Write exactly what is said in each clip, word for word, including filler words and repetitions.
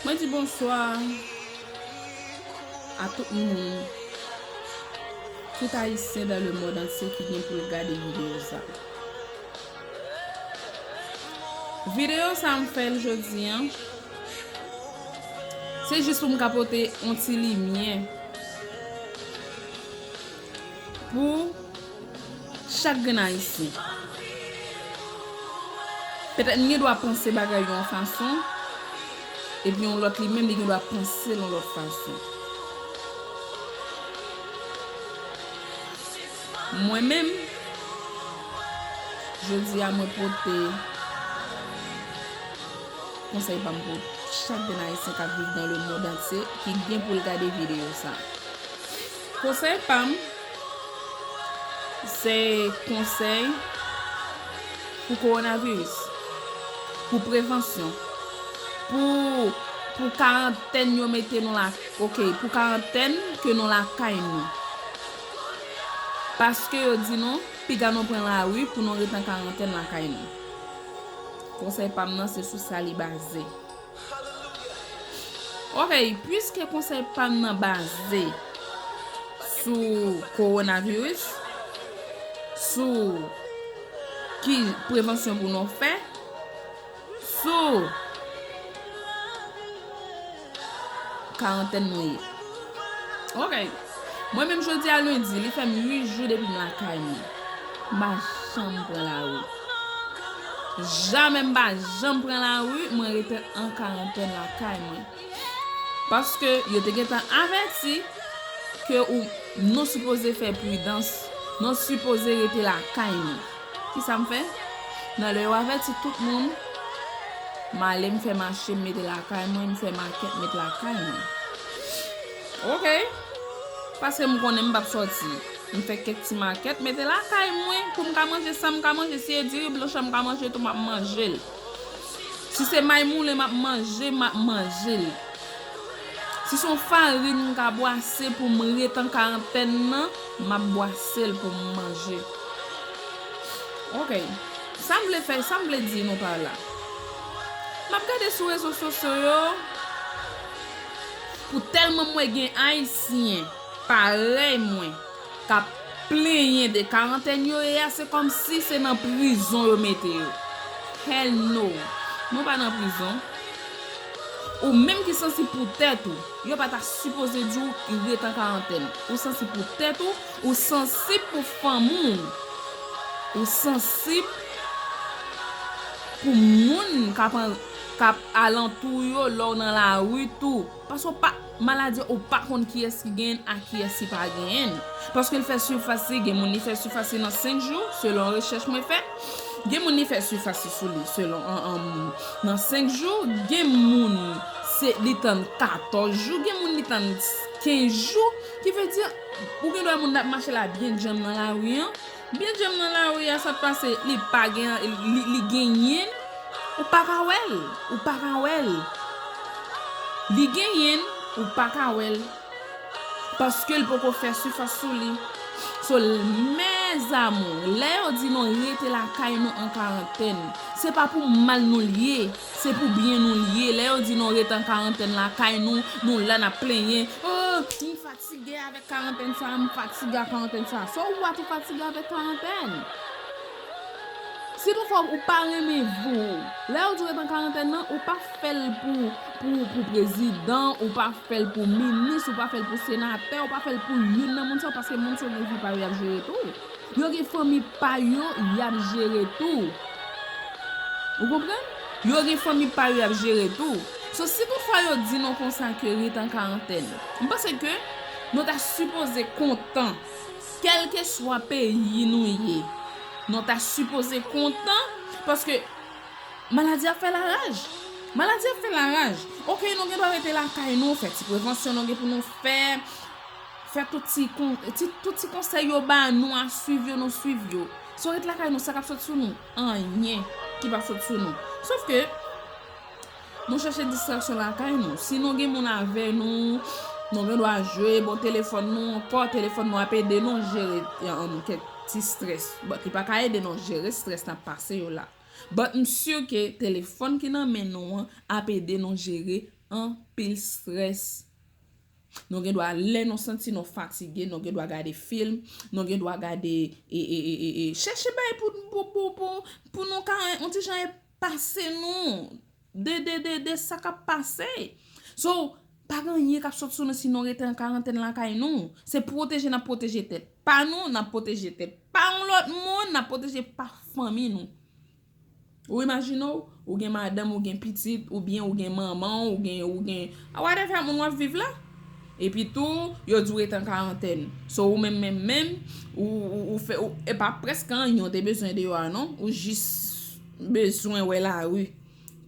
Mwen di bonswa a tout moun, tout ayisyen dans le monde entier ki gen pou l gade videyo sa. Videyo sa m fè l jodi an, se jis pou m ka pote yon ti limyè pou chak grenn ayisyen. Petèt n gen dwa panse bagay yon fason, epi yon lòt li menm li gen dwa panse l yon lòt fason. Mwen menm, jodi a mwen pote konsèy pa m pou chak grenn ayisyen k ap viv dans le monde entier ki gen pou l gade videyo sa. Konsèy pa m, se konsèy pou kowonaviris, pou prevansyon, pou, pou karantèn yo mete nou la, oke, pou karantèn ke nou lakay nou. Paske yo di nou, piga nou pran lari pou nou ret an karantèn lakay nou. Konsèy pa m nan, se sou sa li baze. Oke, piske konsèy pa m nan baze sou kowonaviris, sou ki prevansyon pou nou fè, sou karantèn nou ye. Oke. Mwen menm jodi a lendi, li fè m uit jou depi m lakay mwen. M pa janm pran lari. Jamè m pa janm pran lari, mwen rete an karantèn lakay mwen. Paske yo te gentan avèti ke ou, nou sipoze fè pridans, nou sipoze rete lakay nou. Kisa m fè? Nan lè yo avèti tout moun, m ale m fè mache m mete lakay mwen, m fè makèt mete lakay mwen. Oke. Paske m konnen m p ap sòti. M fè kèk ti makèt mete lakay mwen pou m ka manje sa m ka manje. Si e diri blanch m ka manje tou, m ap manje l. Si se may moulen m ap manje, m ap manje l. Si se yon farin m ka bwase pou m ret an karantèn nan, m ap bwase l pou m manje. Oke. Sa m vle fè, sa m vle di nou pa la. M ap gade sou rezo sosyo yo, pou tèlman m wè gen ayisyen parèy mwen k ap plenyen de karantèn yo ye a, se kòmsi se nan prizon yo mete yo. Hell no. Nou pa nan prizon. Ou menm ki sansib pou tèt ou, yo pa ta sipoze di w ret an karantèn. Ou sansib pou tèt ou, ou sansib pou fanmi w. Ou sansib pou moun k ap an-, k ap alantou yo lè w nan lari tou. Paske w pa, maladi a, ou pa konn kiyès ki genyen l ak kiyès ki pa genyen l. Paske l fè sifas li, gen moun li fè sifas li nan senk jou, selon rechèch mwen fè. Gen moun li fè sifas li sou li, selon, an, an, nan senk jou. Gen moun, se, li tann katòz jou. Gen moun li tann kenz jou. Ki vle di, ou gen dwa moun ap mache la byen djanm nan lari an. Byen djanm nan lari a, sa k pase, li pa gen, li, li genyen l, ou pa ka wè l, ou pa ka wè l. Li genyen l, ou pa ka wè l. Paske l poko fè sifas sou li. So, mes amours, lè yo di nou rete lakay nou an karantèn, se pa pou mal nou l ye, se pou byen nou l ye. Lè yo di nou rete an karantèn lakay nou, nou la n ap plenyen. Oh, m fatige avèk karantèn sa, m fatige ak karantèn sa. So what ou fatige avèk karantèn? Si toutfwa ou pa renmen vi w, lè yo di w ret an karantèn nan, ou pa fè l pou, pou, pou prezidan, ou pa fè l pou minis, ou pa fè l pou senatè, ou pa fè l pou youn nan moun sa yo, paske moun sa yo gen vi pa yo y ap jere tou. Yo gen fanmi pa yo y ap jere tou. Ou konprann? Yo gen fanmi pa yo y ap jere tou. So, si toutfwa yo di nou konsa ke ret an karantèn, m panse ke nou ta sipoze kontan, kèlkeswa peyi nou ye. Nou ta sipoze kontan, paske maladi ap fè laraj. Maladi ap fè laraj. Oke, nou gen dwa rete lakay nou, fè ti prevansyon nou gen pou nou fè. Fè tout ti kon-, ti, tout ti konsèy yo ba nou a swiv yo, nou swiv yo. Si w ret lakay nou, sa k ap sot sou nou? Anyen ki p ap sot sou nou. Sof ke nou chèche distraksyon lakay nou. Si nou gen moun avè nou, nou gen dwa jwe, bon, telefòn nou ankò, telefòn nou ap ede nou jere, um, kèk ti strès. But li pa ka ede nou jere strès n ap pase yo la. But m si ke telefòn ki nan men nou an ap ede nou jere anpil strès. Nou gen dwa, lè nou santi nou fatige, nou gen dwa gade fim, nou gen dwa gade, e, e, e, e, e, chèche bagay pou, pou, pou, pou, pou nou ka, yon ti jan epase nou de, de, de, de sa k ap pase. So, pa gen anyen k ap sot sou nou si nou rete an karantèn lakay nou. Se pwoteje n ap pwoteje tèt pa nou, n ap pwoteje tèt pa yon lòt moun, n ap pwoteje pa fanmi nou. Ou imajine w, ou gen madanm, ou gen pitit, oubyen ou gen manman, ou gen, ou gen, a whatever moun w ap viv la. Epi tou, yo di w rete an karantèn. So, ou menm, menm, menm, ou, ou, ou fè, ou, e pa prèske anyen w te bezwen deyò a, non. Ou jis bezwen wè lari.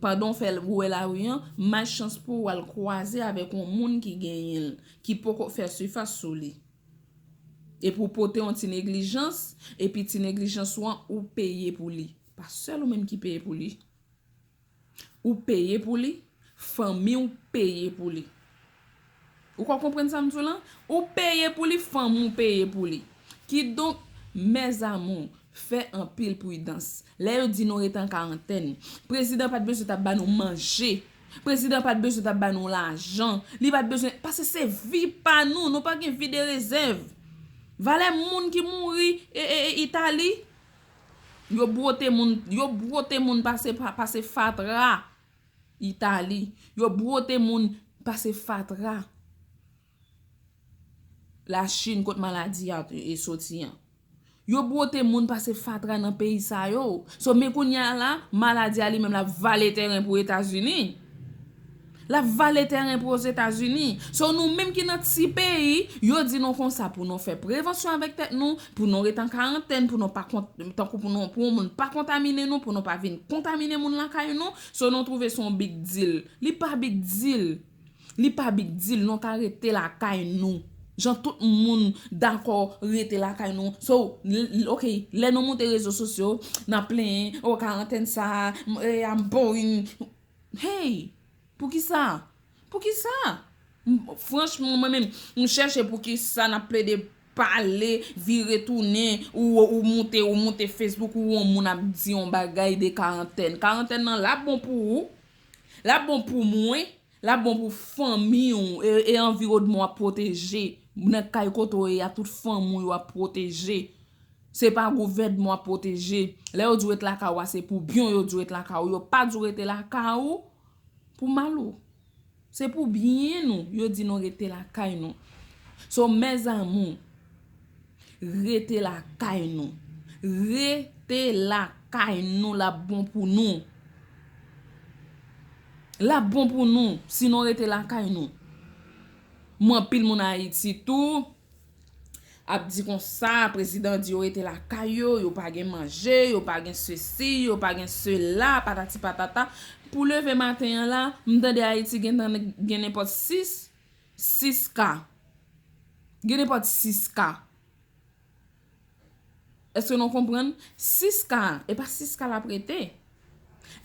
Pandan w fè, ou wè lari an, malchans pou w al kwaze avèk yon moun ki genyen l, ki poko fè sifas sou li. Epi w pote yon ti neglijans, epi ti neglijans ou an, ou peye pou li. Pa sèl ou menm ki peye pou li. Ou peye pou li, fanmi w peye pou li. Ou ka konprann sa m di w lan? Ou peye pou li, fanmi w peye pou li. Kidonk, mes amours, fè anpil pridans. Lè yo di nou rete an karantèn, prezidan pa t bezwen t ap ba nou manje. Prezidan pa t bezwen t ap ba nou lajan. Li pa t bezwen, paske se vi pa nou. Nou pa gen vi de rezèv. Valè moun ki mouri e, e, e Itali, yo bwote moun, yo bwote moun pase, pa- pase fatra Itali. Yo bwote moun pase fatra Lachin, kot maladi a e soti an. Yo bwote moun pase fatra nan peyi sa yo. So, men kounye a la, maladi a li menm l ap vale tèren pou Etazini. L ap vale tèren pou Ozetazini. So, nou menm ki nan ti peyi, yo di nou konsa pou nou fè prevansyon avèk tèt nou, pou nou rete an karantèn, pou nou pa kont-, tankou pou nou, pou yon moun pa kontamine nou, pou nou pa vin kontamine moun lakay nou. So, nou twouve se yon big deal. Li pa big deal. Li pa big deal, nou ka rete lakay nou. Jan tout moun dakò rete lakay nou. So, l- l- ok, lè nou moute rezo sosyo, n ap plenyen, o karantèn sa, m- e, I'm boring. Hey, poukisa? Poukisa? M- Franchman, mwen menm, m chèche poukisa n ap plede pale, vire tounen, ou, ou moute, ou moute Facebook, ou yon moun ap di yon bagay de karantèn. Karantèn nan la bon pou ou, la bon pou mwen, l ap bon pou fanmi w e, e anviwònman w ap pwoteje. Nan kay kote w ye a, tout fanmi w yo ap pwoteje. Se pa gouvènman w ap pwoteje. Lè yo di w ret lakay ou a, se pou byen w yo di w ret lakay ou. Yo pa di w rete lakay ou pou mal ou. Se pou byen nou, yo di nou rete lakay nou. So, mes amours, rete lakay nou. Rete lakay nou, l ap bon pou nou. L ap bon pou nou si nou rete lakay nou. Mwen, anpil moun Ayiti tou ap di konsa, prezidan di yo rete lakay yo, yo pa gen manje, yo pa gen sesi, yo pa gen sela, patati patata. Pou leve maten an la, m tande Ayiti gen, gen nenpòt sis, sis ka. Gen nenpòt sis ka. Èske nou konprann? Sis ka, e pa sis ka l ap rete.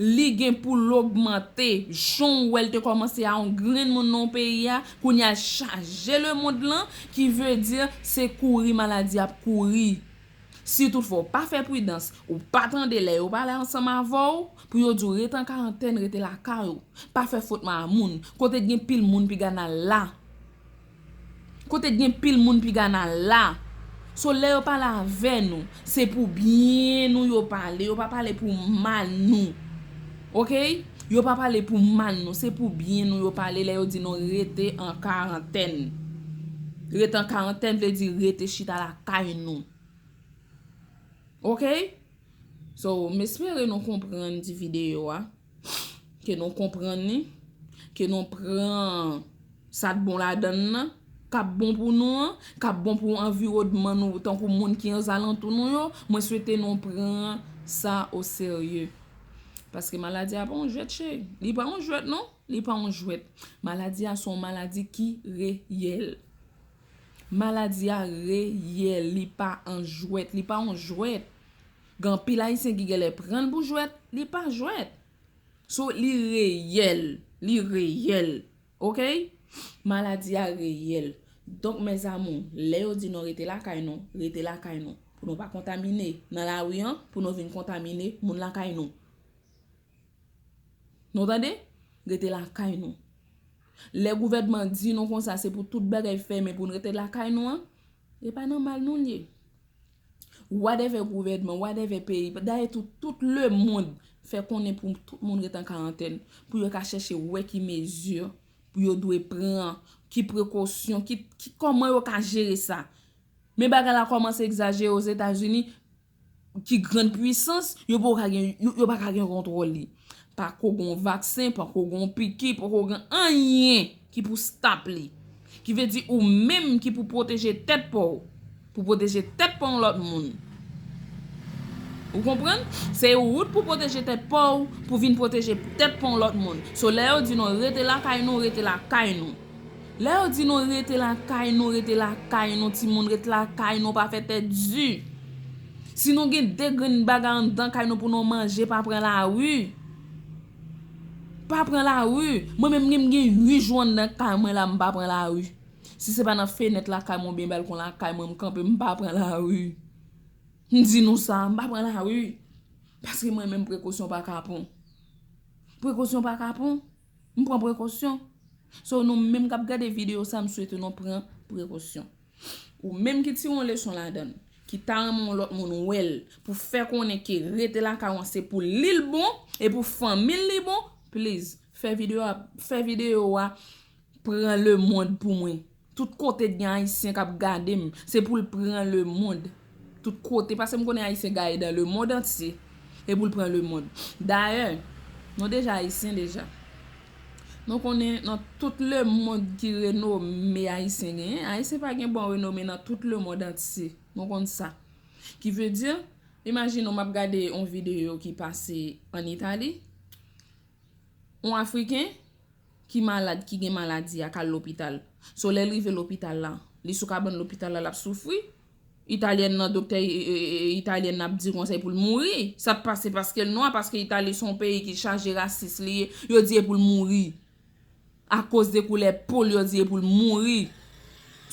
Li gen pou l ogmante. Jan w wè l te kòmanse a yon grenn moun nan yon peyi a, kounye a l chaje lemonn lan, ki vle di se kouri maladi ap kouri. Si toutfwa w pa fè pridans, ou pa tande lè yo pale ansanm avè w, pou yo di w rete an karantèn, rete lakay ou. Pa fè fot a moun. Kote gen pil moun piga n al la. Kote gen pil moun piga n al la. So, lè yo pale avè nou, se pou byen nou yo pale. Yo pa pale pou mal nou. Oke? Yo pa pale pou mal nou. Se pou byen nou yo pale lè yo di nou rete an karantèn. Rete an karantèn vle di rete chita lakay nou. Oke? So, m espere nou konprann ti videyo a. Ke nou konprann li. Ke nou pran sa k bon ladan l nan. K ap bon pou nou an. K ap bon pou anviwònman nou, tankou moun ki ozalantou nou yo. Mwen swete nou pran sa o serye. Paske maladi a pa yon jwèt, cheri. Li pa yon jwèt, non. Li pa yon jwèt. Maladi a se yon maladi ki reyèl. Maladi a reyèl, li pa an jwèt, li pa yon jwèt. Gen anpil Ayisyen ki genlè pran l pou jwèt, li pa jwèt. So, li reyèl, li reyèl. Oke? Maladi a reyèl. Donk, mes amours, lè yo di nou rete lakay nou, rete lakay nou. Pou nou pa kontamine nan lari an, pou nou vin kontamine moun lakay nou. Nou tande? Rete lakay nou. Lè gouvènman di nou konsa se pou tout bagay fèmen, pou n rete lakay nou an, e pa nan mal nou l ye. Whatever gouvènman, whatever peyi, dayè tout, tout lemonn fè konnen pou tout moun rete an karantèn, pou yo ka chèche wè ki mezi pou yo dwe pran, ki prekosyon, ki, ki, kòman yo ka jere sa. Men bagay la kòmanse egzajere Ozetazini, ki grann pwisans, yo poko ka gen, yo, yo pa ka gen kontwòl li. Pako gon vaksen, pako gon piki, pako gen anyen ki pou stop li. Ki vle di ou menm ki pou pwoteje tèt pa w, pou pwoteje tèt pa yon lòt moun. Ou konprann? Se ou t pou pwoteje tèt pa w, pou vin pwoteje tèt pa yon lòt moun. So, lè yo di nou rete lakay nou, rete lakay nou. Lè yo di nou rete lakay nou, rete lakay nou, timoun, rete lakay nou, pa fè tèt di. Si nou gen de grenn bagay anndan kay nou pou nou manje, pa pran lari. Pa pran lari. Mwen menm, m gen uit jou anndan kay mwen la, m pa pran lari. Si se pa nan fenèt lakay mwen oubyen balkon lakay mwen, m kanpe, m pa pran lari. M di nou sa, m pa pran lari. Paske mwen menm, prekosyon pa kapon. Prekosyon pa kapon. M pran prekosyon. So, nou menm k ap gade videyo sa, m swete nou pran prekosyon. Ou menm ki tire yon leson ladan l, ki ta renmen yon lòt moun wè l, pou fè konnen ke rete lakay ou an se pou li l bon, e pou fanmi l li bon, please, fè videyo a, fè videyo a pran lemonn pou mwen. Tout kote gen Ayisyen k ap gade m, se pou l pran lemonn. Tout kote, paske m konnen Ayisyen gaye dans le monde entier. E pou l pran lemonn. Dayè, nou deja Ayisyen deja. Nou konnen nan tout lemonn ki renome Ayisyen genyen, Ayisyen pa gen bon renome nan tout lemonn antye. Nou konn sa. Ki vle di, imajine w, m ap gade yon videyo ki pase ann Itali. Yon Afriken ki malad, ki gen maladi a, k al lopital. So, lè l rive lopital la, li sou kabann lopital la, l ap soufri. Italyèn nan, doktè, e, e, e, italyèn nan ap di konsa pou l mouri. Sa t pase paske l nwa, paske Itali se yon peyi ki chaje rasis li ye, yo di e pou l mouri. Akoz de koulè po l, yo di e pou l mouri.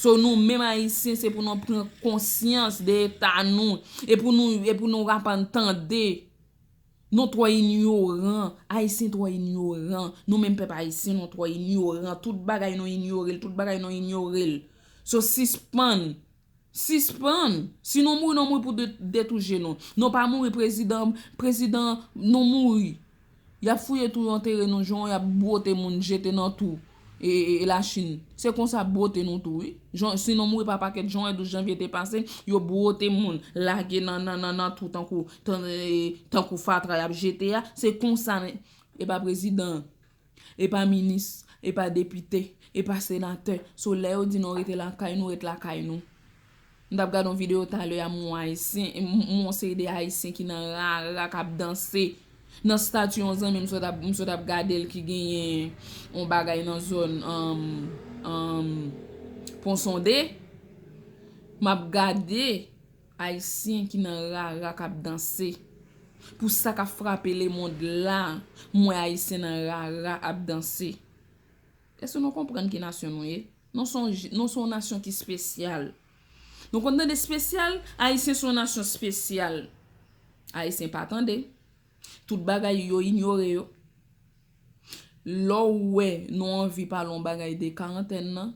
So, nou menm Ayisyen, se pou nou pran konsyans de eta nou. E pou nou, e pou nou aprann tande. Nou twò inyoran. Ayisyen twò inyoran. Nou menm pèp ayisyen, nou twò inyoran. Tout bagay nou inyore l, tout bagay nou inyore l. So, sispann. Sispann. Si nou mouri, nou mouri pou de, de tou je nou. Nou pa mouri prezidan, prezidan, nou mouri. Y ap fouye tou, yo antere nou, jan y ap bwote moun, jete nan tou. E, e, e Lachin. Se konsa bwote nou tou, wi. Jan, si nou mouri pa pakèt, jan douz janvye te pase, yo bwote moun, lage nan, nan, nan, nan tou tankou, tan, e, tankou fatra y ap jete a. Se konsa, e pa prezidan. E pa minis, e pa depite, e pa senatè. So, lè yo di nou rete lakay nou, ret lakay nou. M t ap gade yon videyo talè a, m wè yon Ayisyen, m, m, yon seri de Ayisyen ki nan rara k ap danse. Nan stati yon zanmi m sot ap, m sot ap gade l ki genyen yon bagay nan zòn, um, um, Pon Sonde. M ap gade Ayisyen ki nan rara k ap danse. Pou sa k ap frape lemonn la, m wè Ayisyen nan rara ap danse. Èske nou konprann ki nasyon nou ye? Nou se yon, nou se yon nasyon ki espesyal. Nou konn tande espesyal? Ayisyen se yon nasyon espesyal. Ayisyen pa tande. Tout bagay yo inyore yo. Lè w wè nou anvi pale yon bagay de karantèn nan,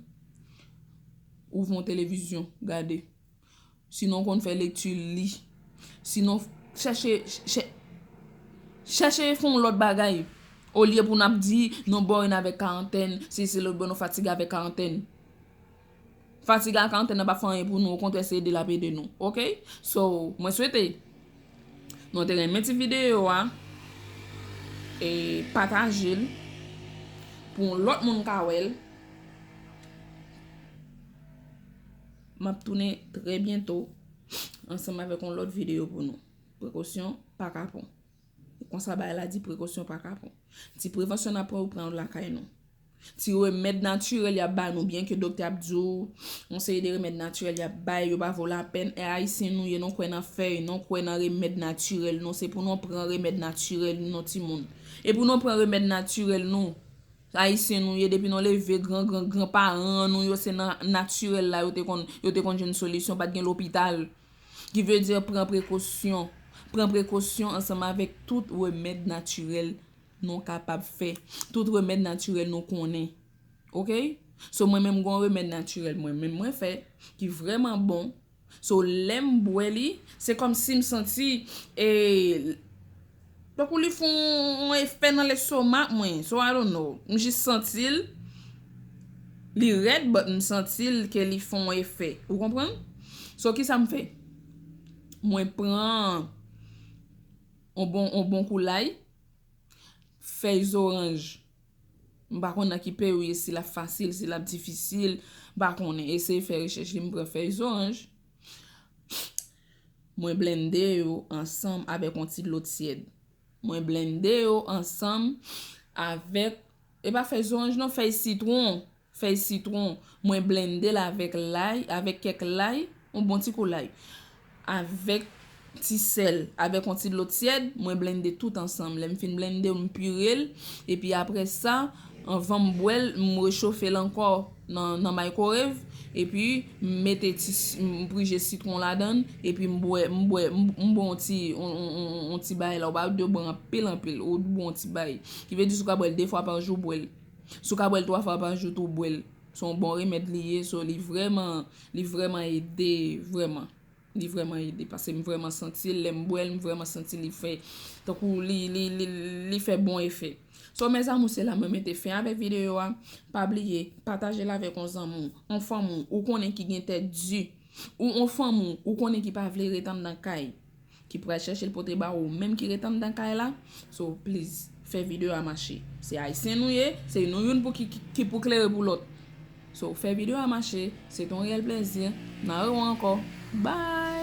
ouvri yon televizyon, gade. Sinon, w konn fè lekti, li. Sinon, chèche, chè-, chèche fè yon lòt bagay. Olye pou n ap di, nou boring avèk karantèn, si se lòt bò, nou fatige avèk karantèn. Fatige ak karantèn nan p ap fè anyen pou nou, okontrè, se ede l ap ede nou. Oke? So, mwen swete nou te renmen ti videyo a, e pataje l pou yon lòt moun ka wè l. M ap tounen trè byento ansanm avèk yon lòt videyo pou nou. Prekosyon pa kapon. E konsa bagay la di, prekosyon pa kapon. Ti prevansyon n ap pran yo pran yo lakay nou. Ti remèd natirèl y ap ba nou, byen ke doktè ap di w, yon seri de remèd natirèl y ap bay, yo pa vo lapèn. E Ayisyen nou ye, nou kwè nan fèy, nou kwè nan remèd natirèl nou. Se pou nou pran remèd natirèl nou, timoun. E pou nou pran remèd natirèl nou. Ayisyen nou ye, depi nou leve, gran, gran, gran paran nou yo, se nan natirèl la yo te konn, yo te konn jwenn solisyon, pa t gen lopital. Ki vle di pran prekosyon. Pran prekosyon ansanm avèk tout remèd natirèl nou kapab fè. Tout remèd natirèl nou konnen. Ok? So, mwen menm, gon remèd natirèl mwen menm mwen fè, ki vrèman bon. So, lè m bwè li, se kòmsi m santi, e, tankou li fè yon efè nan lestomak mwen. So, I don't know. M jis santi l, li rèd, but m santi l ke li fè yon efè. Ou konprann? So, kisa m fè? Mwen pran yon bon, yon bon kou lay, fèy zoranj. M pa konn nan ki peyi ou ye, si l ap fasil, si l ap difisil, m pa konnen. Eseye fè rechèch li, m pran fèy zoranj. Mwen blende yo ansanm avèk yon ti dlo tyèd. Mwen blende yo ansanm avèk, e pa fèy zoranj non, fèy sitwon. Fèy sitwon. Mwen blende l avèk lay, avèk kèk lay, yon bon ti kou lay. Avèk ti sèl, avèk yon ti dlo tyèd, mwen blende tout ansanm. Lè m fin blende, m pire l, epi apre sa, anvan m bwè l, m rechofe l ankò nan, nan microwave, epi m mete ti, m prije sitwon ladan l, epi m bwè, m bwè, m, m bwè yon ti, yon, yon, yon, yon ti bagay la, ou pa dwe bwè anpil, anpil, ou bwè yon ti bagay. Ki vle di si w ka bwè l de fwa pa jou, bwè l. Si w ka bwè l twa fwa pa jou tou, bwè l. Se yon bon remèd li ye, so li vrèman, li vrèman ede, vrèman. Li vrèman ede, paske m vrèman santi l, lè m bwè l, m vrèman santi li fè, tankou li, li, li, li fè bon efè. So, mes amours, se la mwen mete fen avèk videyo a. Pa bliye, pataje l avèk yon zanmi w, yon fanmi w, ou konnen ki gen tèt di, ou yon fanmi w, ou konnen ki pa vle ret anndan kay, ki pral chèche l pote ba ou, menm ki ret anndan kay la. So, please, fè videyo a mache. Se ayisyen nou ye, se nou youn pou ki, ki, ki pou klere pou lòt. So, fè videyo a mache, se te yon reyèl plezi. N a rewè ankò. Bye!